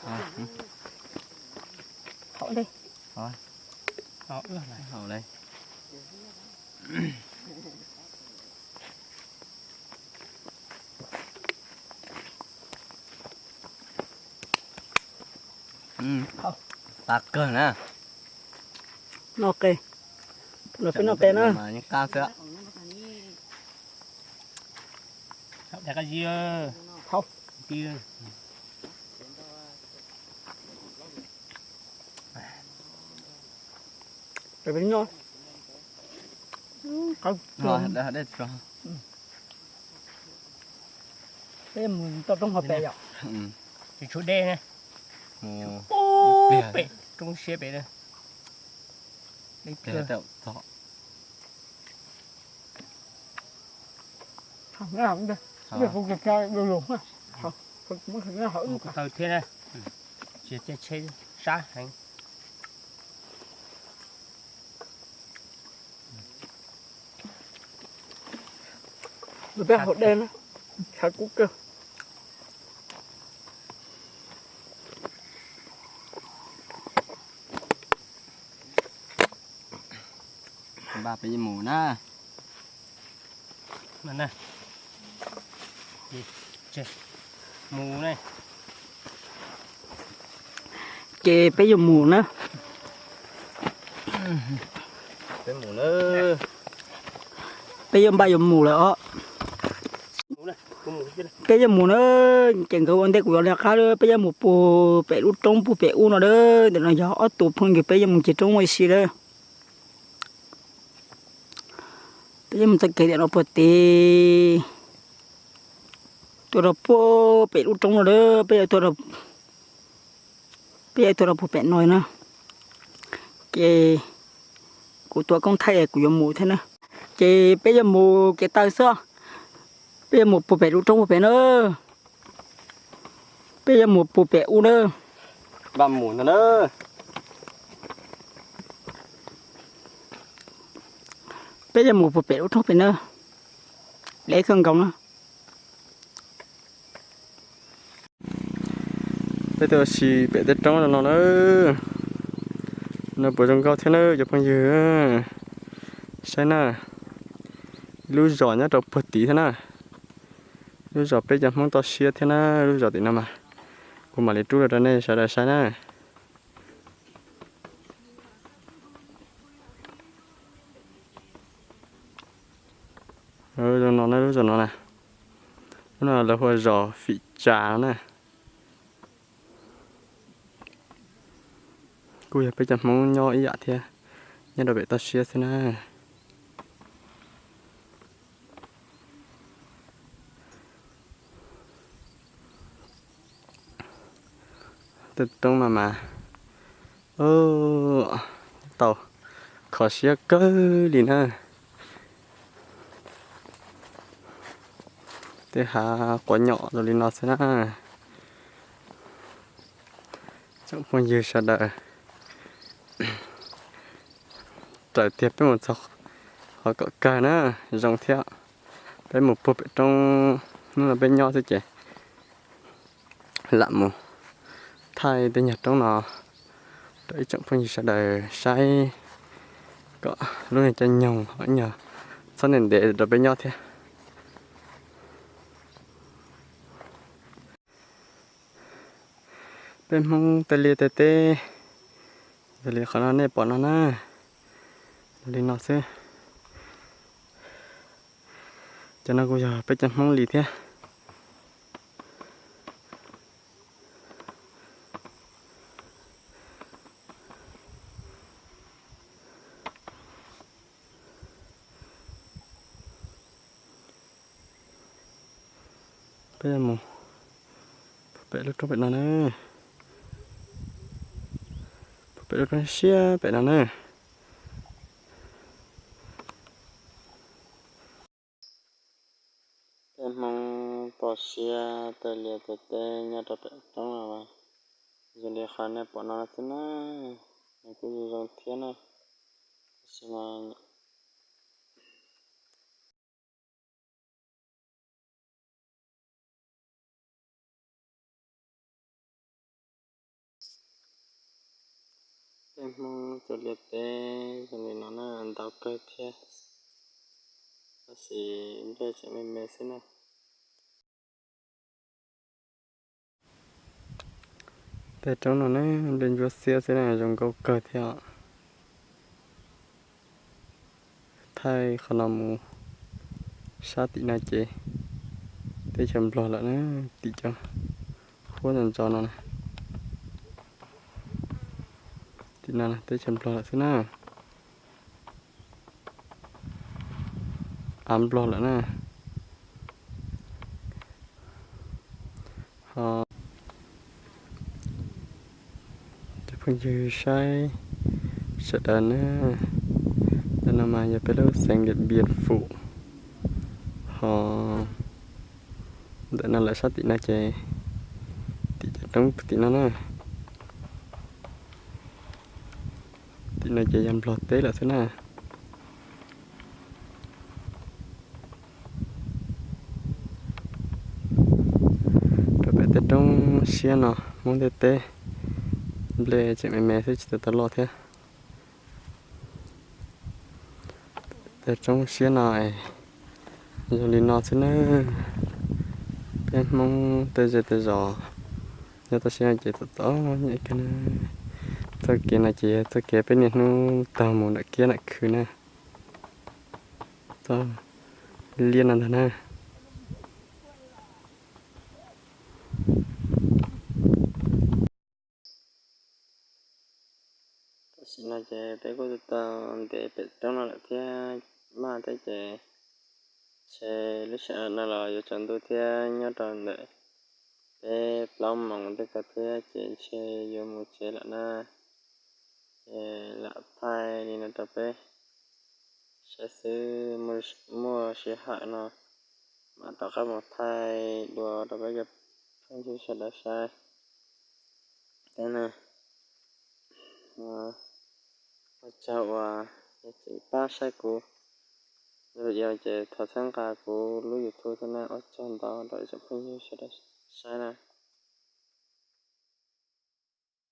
Haum li. Haum li. Qab kawg na. Noj qe. Peb noj qe na. Qab xwb. Haum. Peb mus toj roob hauv pes yom. Tsis tshuav dej ne. Ub, pem roob siab pem na. Dej pliag. Kuv taw thiab na. Tsis caij tsheb sab heev. Peb haus dej na, sab kub kawg. Npaj peb yuav mus na. Ces peb yuav mus na. Peb yuav npaj yuav mus lawm os. Peb yuav mus na, ces nkawd ua ntej kuv yuav li qab, peb yuav mus puag pem lub roob puag pem ub no a. Ntawm no yog ob tug phooj ywg peb yuav mus nce roob ua si a. Peb yuav mus txoj kev tiam no puag tid, tuaj rau puag pem lub roob no a, peb yuav tuaj, peb yuav tuaj rau puag pem no na. Ces kuv tua koob thaij kuv yuav mus thiab na. Ces peb yuav mus kev taw xwb, peb yuav mus puag pem lub roob puag pem na. Peb yuav mus puag pem ub na. Npaj mus no na. Peb yuav mus puag pem lub roob pem na. Deb kawg nkaus na. Peb tuaj ua si pem tej roob no na. No puas zoo nkauj thiab na cov phooj ywg. Saib na, lub zos nyob rau puag tid thiab na. Lub zos peb cov Hmoob toj siab thiab na, lub zos tim no mas kuv mam li rub los rau nej sawv daws saib na. Zoo no na, lub zos no na, lub no lawv hu ua zos Fim Tsa no na. Kuj yog peb cov Hmoob nyob ib yam thiab, nyob rau pem toj siab xwb na. Tej roob no mas tau kho siab kawg li na. Tej hav quav nyom zoo li no xwb na. Tsoom phooj ywg sawv daws, raws tiag peb mus txog qhov kom kawg na, zoo thiab. Peb mus puag pem roob, hnub no peb nyob xwb ces lam mus thaij tej nyuag roob no rau ib tsoom phooj ywg sawv daws saib kom lub neej caij nyoog ho ib nyuag txhob ntev ntev rau peb nyob thiab. Peb Hmoob tej liaj tej teb, yog li qhov no nej pom no na, yog li no xwb. Cov no kuj yog peb cov Hmoob li thiab. Peb mus puag pem lub roob pem no na, puag pem lub roob siab pem no na. Tej Hmoob toj siab tej liaj tej teb nyob rau pem roob no, zoo li qhov nej pom no xwb na. Nws kuj zoo zoo thiab na, tab sis mas Peb Hmoob cov liaj teb zoo li no na ntau kawg thiab, tab sis nplej tseem me me xwb na. Tej roob no ne, nplej ntsuab xiab xwb na, zoo nkauj kawg thiab. Thaij qhov no mus sab tim no ces teb chaws Nplog lawm na, tim cov huab ntso ntso no. Tim no teb chaws Nplog lawm xwb na. Av Nplog lawm na. Ho cov phooj ywg saib sawv daws na, ntawm no mas yog peb lub xeev Điện Biên Phủ. Ho ntawm no lawm sab tim no ces tim cov roob tim no na. Tim no ces yog Nplog teb lawm xwb na. Rau pem tej roob siab no Hmoob ntiaj teb, nplej tseem me me xwb tsis tau tau loj thiab. Tej roob siab no es zoo li no xwb nawb. Peb Hmoob tej zej tej zos nyob toj siab ces txom txom nyem kawg. Txoj kev no ces yog txoj kev peb niaj hnub taug mus nram kiab nram khw na. Txoj liab no ntag na. Tam sim no ces peb kuj tau ntev pem roob no lawm thiab, maj thiab ces ntshe lub sij hawm no los yuav tsaus ntuj thiab, nyob rau ntawm peb plaub moos tej ko thiab ces ntshe yuav mus tsev lawm na. Ces lam thaij li no rau peb saib xwb, muaj sij hawm no mam rov qab mus thaij dua rau peb cov phooj ywg sawv daws saib. Ua tsaug uas tseem pab saib kuv video ces thov txhawb nqa kuv lub YouTube thiab na. Ua tsaug ntau rau ib tsoom phooj ywg sawv daws saib na.